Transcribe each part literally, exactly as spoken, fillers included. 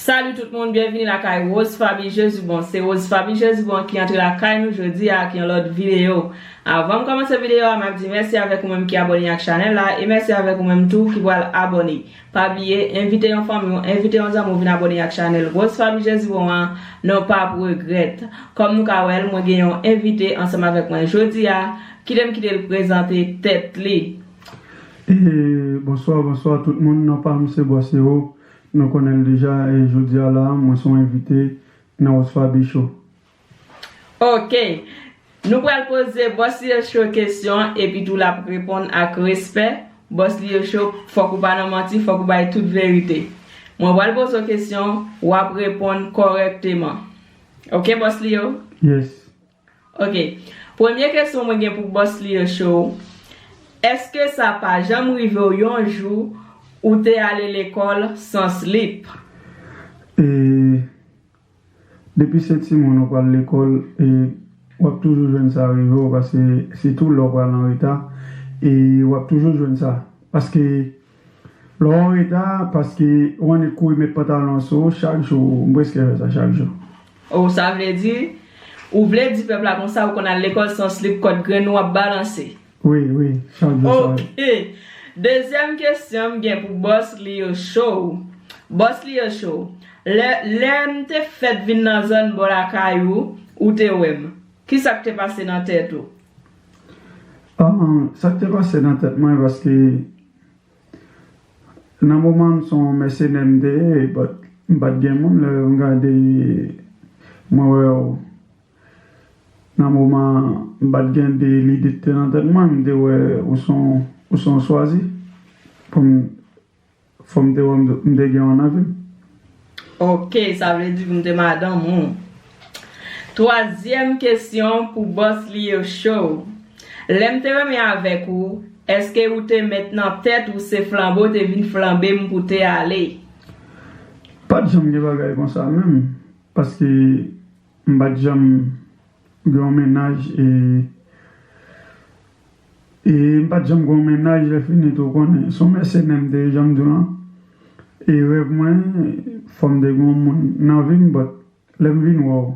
Salut tout moun, byenvini lakay Rose Faby Jesubon. Se Rose Faby Jesubon ki antre lakay nou jodi a ak yon lòt videyo. Avan m kòmanse videyo a, m ap di mèsi avèk ou menm ki abòne ak chanèl la, e mèsi avèk ou menm tou ki pral abòne. Pa bliye, envite yon fanmi w, envite yon zanmi w vin abòne ak chanèl Rose Faby Jesubon an, non p ap regrèt. Kòm nou ka wè l, mwen gen yon envite ansanm avèk mwen jodi a, kite m kite l prezante tèt li. E, bonswa, bonswa tout moun, non pa m se Bòs Leo. Nou konnen l deja, e jodi a la, mwen se yon envite nan Rose Faby Show. Ok. Nou pral poze Bòs Leo Show kesyon, epi tou l ap reponn ak respè. Bòs Leo Show, fòk ou pa nan manti, fòk ou bay tout verite. Mwen pral poze w kesyon, w ap reponn kòrèkteman. Ok, Bòs Leo? Yes. Ok. Premye kesyon mwen gen pou Bòs Leo Show. Èske sa pa janm rive w yon jou ou te ale lekòl san slip? E depi se timoun ou pral lekòl, e w ap toujou jwenn sa rive w, paske sitou lè w pral anreta, e w ap toujou jwenn sa. Paske lè w anreta, paske w annik kouri met pantalon sou ou chak jou, m prèske fè sa chak jou. Oh, sa vle di, ou vle di pèp la konsa ou konn al lekòl san slip, kòd grenn ou ap balanse. Wi, wi, chak jou sa. Ok. Dezyèm kesyon m gen pou Bòs Leo Show. Bòs Leo Show, lè, lè m te fèt vin nan zòn bò lakay ou, ou te wè m. Kisa k te pase nan tèt ou? Ah, sa k te pase nan tèt mwen, paske nan moman m se yon mèsenè m te ye, but m pa t gen moun, lè m gade, mwen wè w, nan moman m pa t gen de lide ki te nan tèt mwen, m te wè ou se yon, ou se yon swazi pou m, fò m te wè m, m te gen yon nan vi m. Ok, sa vle di pou m te madanm ou. Twazyèm kesyon pou Bòs Leo Show. Lè m te renmen avèk ou, èske ou te met nan tèt ou se flanbe w te vin flanbe m pou te ale? Pa t janm gen bagay konsa menm, paske m pa t janm gen yon mennaj, e, e m pa t janm gen yon mennaj, lè fini tou, ou konnen, se yon mèsenè m te ye, jan m di w lan. E rèv mwen, fò m te gen yon moun nan vi m, but lè m vin wè w,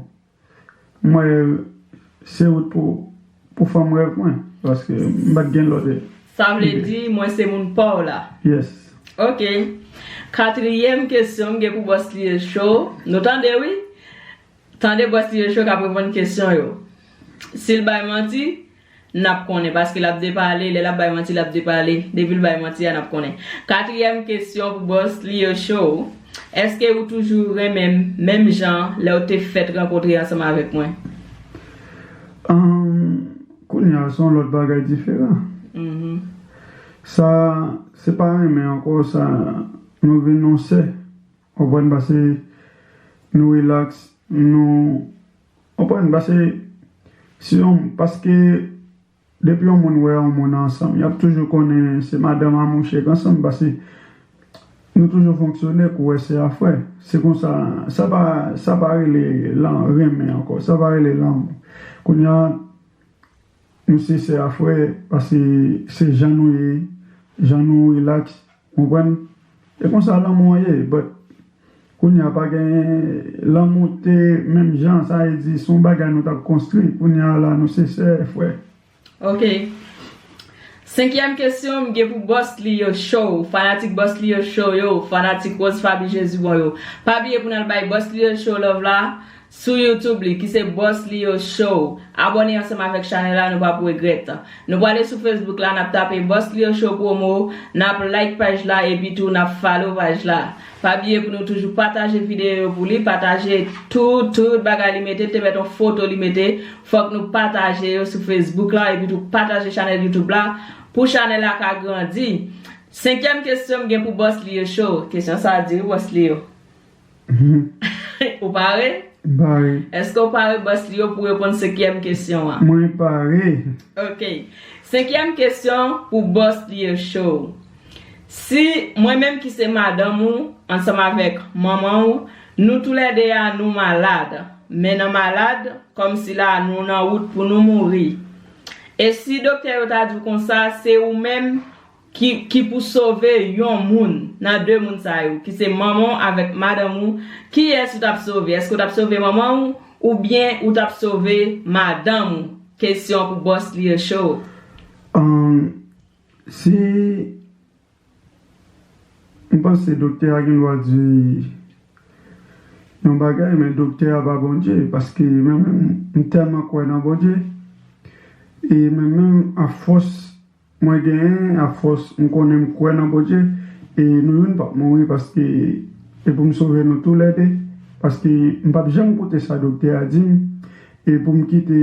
m wè se ou t pou, pou fanm rèv mwen, paske m pa t gen lòt. Sa vle di, mwen se moun pa w la. Yes. Ok. Katriyèm kesyon m gen pou Bòs Leo Show. Nou tande, wi? Tande Bòs Leo Show k ap reponn kesyon yo. Si l bay manti, n ap konnen, paske l ap depale, lè l ap bay manti, l ap depale. Depi l bay manti a, n ap konnen. Katriyèm kesyon pou Bòs Leo Show. Èske ou toujou renmen m menm jan lè w te fèt rankontre ansanm avèk mwen? Ahn, kounye a, se yon lòt bagay diferan. Mhm. Sa, se pa renmen ankò, sa, nou vin yon sè. Konprann, paske nou relax, nou, konprann, paske si yon, paske depi yon moun wè yon moun ansanm, y ap toujou konnen se madanm a mouche k ansanm, paske nou toujou fonksyone kou wè sè a frè. Se konsa, sa pa, sa pa rele lan, renmen ankò, sa pa rele lanmou. Kounye a, nou se sè a frè, paske se jan nou ye, jan nou relax, konprann? E konsa lanmou an ye, but kounye a pa gen lanmou te menm jan, sa vle di se yon bagay nou t ap konstwi, kounye a la nou se sè, frè. Ok. Senkyèm kesyon m gen pou Bòs Leo Show, fanatik Bòs Leo Show yo, fanatik Rose Faby Jesubon yo. Pa bliye pou n al bay Bòs Leo Show love la sou YouTube li, ki se Bòs Leo Show. Abòne ansanm avèk chanèl la, nou p ap regrèt. Nou prale sou Facebook la, n ap tape Bòs Leo Show Promo, n ap like paj la, epi tou n ap follow paj la. Pa bliye pou nou toujou pataje videyo yo pou li, pataje tout, tout bagay li mete, te mèt yon foto li mete, fòk nou pataje yo sou Facebook la, epi tou pataje chanèl YouTube la, pou chanèl la ka grandi. Senkyèm kesyon m gen pou Bòs Leo Show. Kesyon sa a di wi, Bòs Leo. Ou pare? M pare. Èske w pare, Bòs Leo, pou reponn senkyèm kesyon an? Mwen pare. Ok. Senkyèm kesyon pou Bòs Leo Show. Si mwen menm ki se madanm ou, ansanm avèk manman ou, nou toulède a nou malad, men nan malad, kòmsi la nou nan wout pou nou mouri. E si doktè yo ta di w konsa, se ou menm ki, ki pou sove yon moun, nan de moun sa yo, ki se manman w avèk madanm ou, kiyès ou t ap sove? Èske w t ap sove manman w oubyen ou t ap sove madanm ou? Kesyon pou Boss Leo Show. Um, si m panse doktè a gen dwa di yon bagay, men doktè a pa Bondye, paske mwen menm, m tèlman kwè nan Bondye, e mwen menm, afòs mwen genyen, afòs m konnen m kwè nan Bondye, e nou youn p ap mouri, paske e pou m sove nou toulède, paske m p ap janm koute sa doktè a di m, e pou m kite,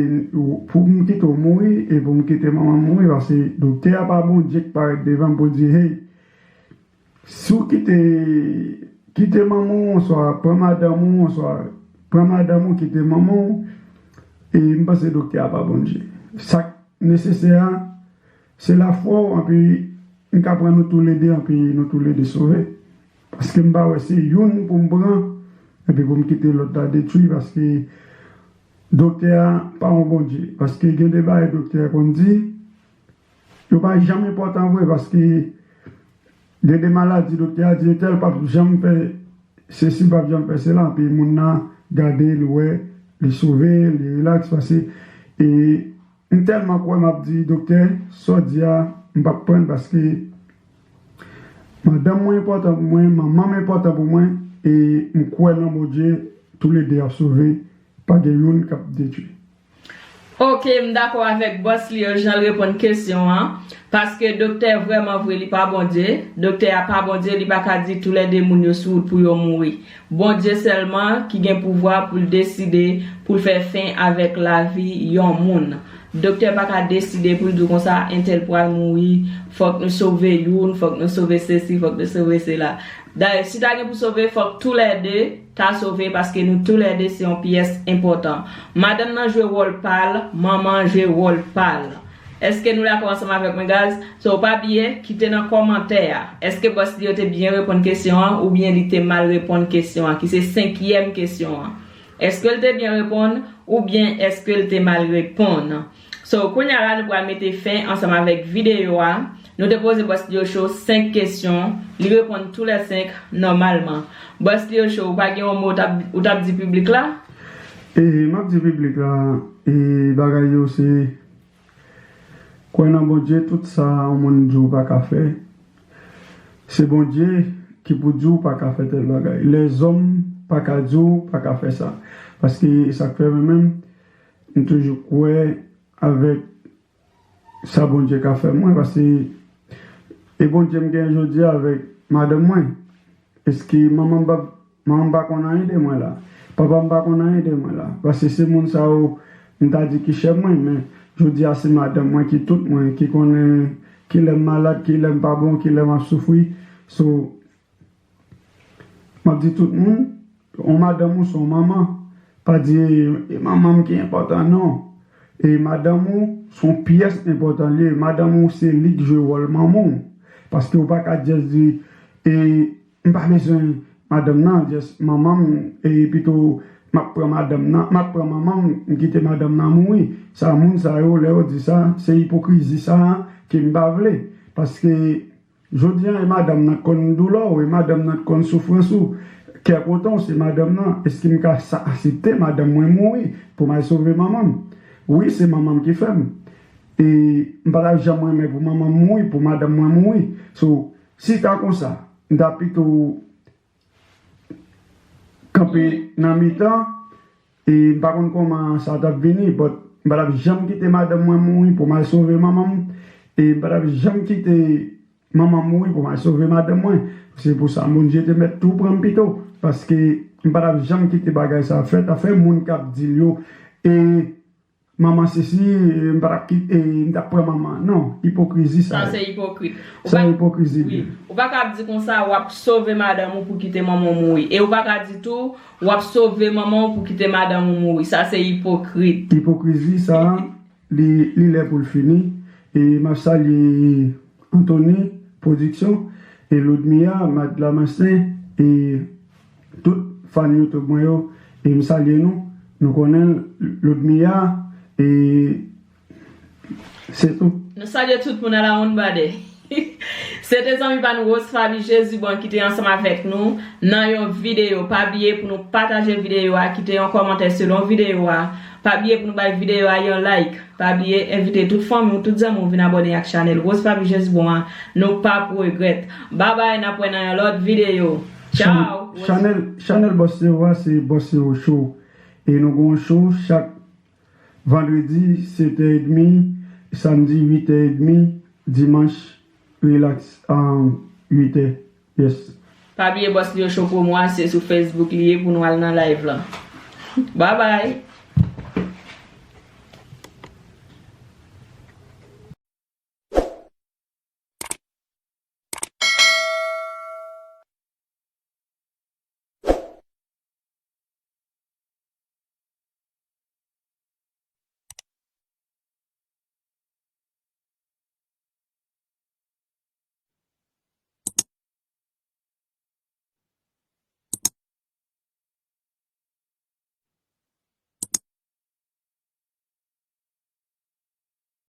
pou m kite w mouri, e pou m kite manman m mouri, paske doktè a pa Bondye k parèt devan m pou di, hey, si w kite, kite manman w, oswa pran madanm ou, oswa pran madanm ou, kite manman w, e m panse doktè a pa Bondye. Sa k nesesè a, se lafwa w, anpi m ka pran nou toulède, anpi nou toulède sove. Paske m pa wè se youn pou m pran, epi pou m kite lòt la detwi, paske doktè a pa yon Bondye. Paske gen de bagay doktè a konn di, yo pa janm enpòtan vre, paske gen de maladi doktè a di entèl p ap janm fè sesi, p ap janm fè sela, epi moun nan gade, l wè, li sove, li rilaks, paske e m tèlman kwè m ap di, doktè, sa w di a, m p ap pran l, paske madanm mwen enpòtan pou mwen, manman m enpòtan pou mwen, e m kwè nan Bondye, toulède ap sove, pa gen youn k ap detwi. Ok, m dakò avèk Boss Leo jan l reponn kesyon an, paske doktè vrèman vre li pa Bondye, doktè a pa Bondye, li pa ka di toulède moun yo sou wout pou yo mouri. Bondye sèlman ki gen pouvwa pou l deside pou l fè fen avèk lavi yon moun. Doktè pa ka deside pou l di w konsa entèl pral mouri, fòk nou sove youn, fòk nou sove sesi, fòk nou sove sela. Dayè, si ta gen pou sove, fòk toulède ta sove paske nou toulède se yon pyès enpòtan. Madanm nan jwe wòl pa l, manman an jwe wòl pa l. Èske nou dakò ansanm avèk mwen, guys? So, pa bliye, kite nan kòmantè a. Èske Boss Leo te byen reponn kesyon an oubyen li te mal reponn kesyon an, ki se senkyèm kesyon an? Èske l te byen reponn oubyen èske l te mal reponn? So, kounye a la, nou pral mete fen ansanm avèk videyo a. Nou te poze Boss Leo Show senk kesyon, li reponn tou lè senk nòmalman. Boss Leo Show, ou pa gen yon mo ou t ap, ou t ap di piblik la? E, m ap di piblik la, e, bagay yo se, kwè nan Bondye, tout sa yon moun di w pa ka fè, se Bondye ki pou di w pa ka fè tèl bagay. Lèzòm pa ka di w pa ka fè sa. Paske e sa k fè mwen menm, m toujou kwè avèk sa Bondye ka fè mwen, paske e Bondye m gen jodi a avèk madanm mwen. Èske manman m pa, manman m pa konn anyen de mwen la? Papa m pa konn anyen de mwen la? Paske se moun sa yo m ta di ki chè mwen, men jodi a se madanm mwen ki tout mwen, ki konnen ki lè m malad, ki lè m pa bon, ki lè m ap soufri. So, m ap di tout moun, yon madanm ou se yon manman. Pa di, e manman m ki enpòtan, non. E madanm ou se yon pyès enpòtan li ye. Madanm ou se li k jwe wòl manman w. Paske ou pa ka just di, e m pa bezwen madanm nan, just manman m, e pito m ap pran madanm nan, m ap pran manman m, m kite madanm nan mouri. Sa moun sa yo, lè yo di sa, se ipokrizi sa a ke m pa vle. Paske jodi a, e madanm nan k konn doulè w, e madanm nan k konn soufrans ou. Kè kontan w, se madanm nan. Èske m ka sa aksepte madanm mwen mouri pou m al sove manman m? Wi, se manman m ki fè m. E m pa t ap janm renmen pou manman m mouri, pou madanm mwen mouri. So, si ta konsa, m ta pito kanpe nan mitan, e m pa konn kòman sa t ap vini, but m pa t ap janm kite madanm mwen mouri pou m al sove manman m, e m pa t ap janm kite manman m mouri pou m al sove madanm mwen. Se pou sa Bondye te mèt tou pran m pito, paske m pa t ap janm kite bagay sa fèt, afè moun k ap di l yo, e manman sesi, e m pa t ap kit, e m t ap pran manman. Non, ipokrizi sa. Sa se ipokrit. Ou Sa pa, ipokrizi wi. Li. Ou pa ka ap di konsa, w ap sove madanm ou pou kite manman w mouri. E ou pa ka di tou, w ap sove manman w pou kite madanm ou mouri. Sa se ipokrit. Ipokrizi sa, li, li lè pou l fini. E m ap salye Anthony Production, e Ludmia, Mad Lamansen, e tout fan YouTube mwen yo, e m salye nou. Nou konnen Ludmia, e se tou. Nou salye tout moun ala on bade. Se te zanmi pa nou Rose Faby Jezibon ki te ansanm avèk nou nan yon videyo. Pa bliye pou nou pataje videyo a, kite yon kòmantè selon videyo a. Pa bliye pou nou bay videyo a yon like. Pa bliye envite tout fanmi w, tout zanmi w vin abòne ak chanèl Rose Faby Jezibon an. Nou p ap regrèt. Babay, n ap wè nan yon lòt videyo. Tchaw! Chanèl chanèl Boss Leo a se Boss Leo Show. E nou gen yon show chak vandredi sèt è edmi, samdi uit è edmi, dimanch relax um, uit è. Yes. Pa bliye Boss Leo Show promo a se sou Facebook li ye pou nou al nan live lan. Babay!